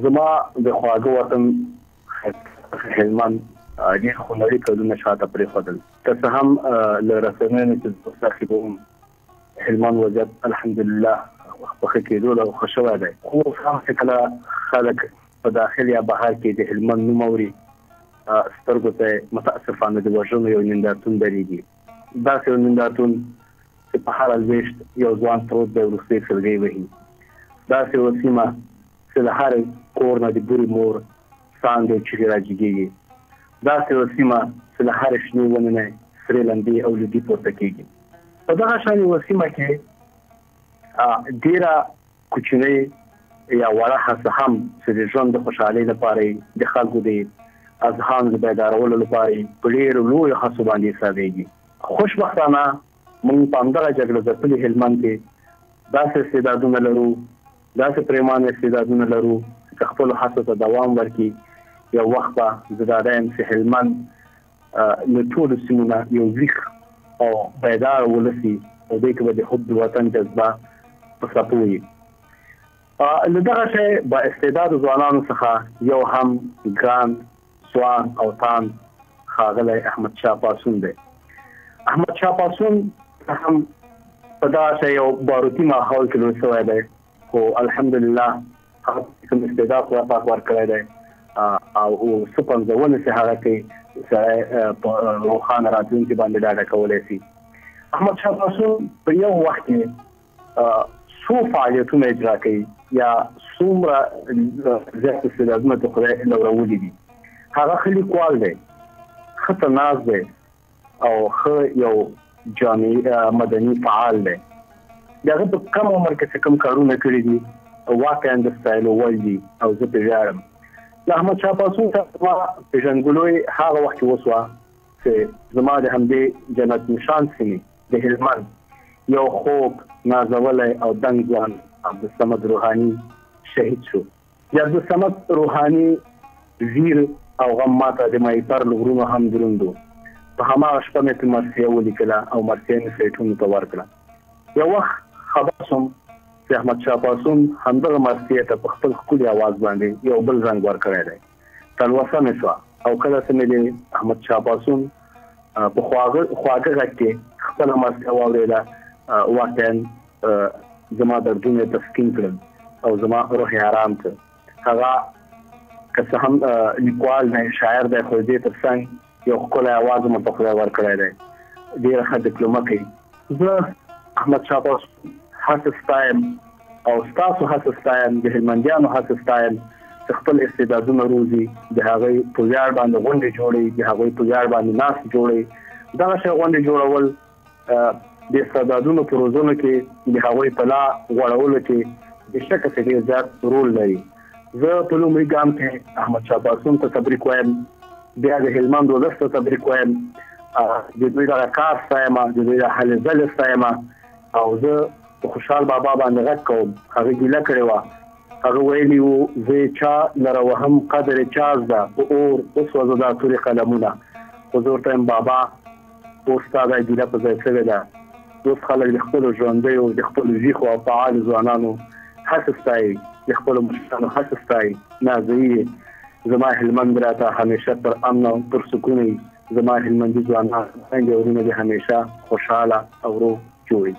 زما د خواږه وطن هلمند ډېر خونړي کلونه شاته پرېښودل. که څه هم له رسنیو نه چې زه تعقیبوم، هلمند وضعیت الحمدلله په ښه کېدو ده او ښه شوی دی، خو اوس هم چې کله خلک په داخل یا بهر کې د هلمند نوم اوري، سترګو ته متاسفانه د وژنو یو نندارتون درېږي. داسې یو نندارتون چې په هره لوېشت یو ځوان پروت دی، وروستۍ سلګۍ وهي. داسې یوه سیمه چې له هر کور نه د بورې مور ساندې او چیغې راجګېږي. داسې یوه سیمه چې له هرې شنې ونې نه سرې لمبې او لوګي پورته کېږي. په دغه شان یوه سیمه کې ډېره کوچنۍ یا وړه هڅه هم چې د ژوند د خوشحالۍ لپاره، د خلکو د اذهانو د بیدارولو لپاره، په ډېرو لویو هڅو باندې حسابېږي. خوشبختانه موږ په همدغه جګړه ځپلي هلمند کې داسې استعدادونه لرو، داسې پریمانه استعدادونه لرو چې خپلو هڅو ته دوام ورکړي، یو وخت به زه ډاډه یم چې هلمند له ټولو سیمو نه یو ویښ او بیدار ولس وي او دوی کې به د حب د وطن جذبه په څپو وي. له دغه شی با استعدادو ځوانانو څخه یو هم ګران ځوان او تاند ښاغلی احمد شاه پاڅون دی. احمد شاه پاڅون هم په دغه یو باروتي ماحول کې لوی شوی دی، خو الحمدلله هغه کوم استعداد خدای پاک ورکړی دی او څه پنځونه چې هغه کې سړی په روښانه راتلونکي باندې ډاډه کولی شي. احمد شاه پاڅون په یو وخت کې څو فعالیتونه اجرا کوي یا څومره زیات استعدادونه ته خدای لورولي دي. هغه ښه لیکوال دی، ښه طناز دی او ښه یو جامعي مدني فعال دی. د هغه په کم عمر کې چې کوم کارونه کړي دي واقعا د ستایلو وړ دي او زه پرې ویاړم. له احمد شاه پاڅون سره زما پېژندګلوي هغه وخت کې وسوه چې زما د همدې جنت نشان سیمې د هلمند یو خوږ، نازولی او دنګ ځوان عبدالصمد روحاني شهید شو. د عبدالصمد روحاني ویر او غم ماته د مایپر له غرونو هم دروند و. په هماغه شپه مې په مرثیه ولیکله او مرثیه مې سایټونو ته ورکړه. یو وخت خبر شوم چې احمد شاه پاڅون همدغه مرثیې ته په خپل ښکلي اواز باندې یو بل رنګ ورکړی دی. تلوسه مې شوه او کله چې مې د احمد شاه پاڅون په خواږه غږ کې خپله مرثیه واورېده، واقعا زما دردونه یې تسکین کړل او زما روح یې ارام کړ. هغه که څه هم لیکوال دی، شاعر دی، خو د دې تر څنګ یو ښکلی اواز هم ورته خدای ورکړی دی، ډېره ښه ډیپلومه کوي. زه احمد شاه پاڅون هڅه ستایم او ستاسو هڅه ستایم، د هلمندیانو هڅه ستایم چې خپل استعدادونه روزي، د هغوی په ویاړ باندې غونډې جوړوي، د هغوی په ویاړ باندې ناستې جوړوي. دغه شی غونډې جوړول د استعدادونو په روزنو کې، د هغوی په لا غوړولو کې بې شکه چې ډېر زیات رول لري. زه په لومړي ګام کې احمد شاه پاڅون ته تبریک وایم، بیا د هلمند ولس ته تبریک وایم، د دوی دغه کار ستایم، د دوی دغه هلې ځلې ستایم او زه په خوشحال بابا باندې غږ کوم. هغه ګیله کړې وه، هغه ویلي وو زه چا لره وهم قدر چا زده، په اور وسوځه دا تورې قلمونه. خو زه ورته وایم بابا اوس ستا دا ګیله په ځای شوې ده. اوس خلک د خپلو ژوندیو، د خپلو ویښو او فعالو ځوانانو هڅه ستایي، د خپلو مشرانو هڅه ستایي، نازوي یې. زما هلمند راته همیشه پر امن او پر سکون وي. زما هلمندي ځوانان خویندې او وروڼه دې همیشه خوشحاله او روغ جوړ وي.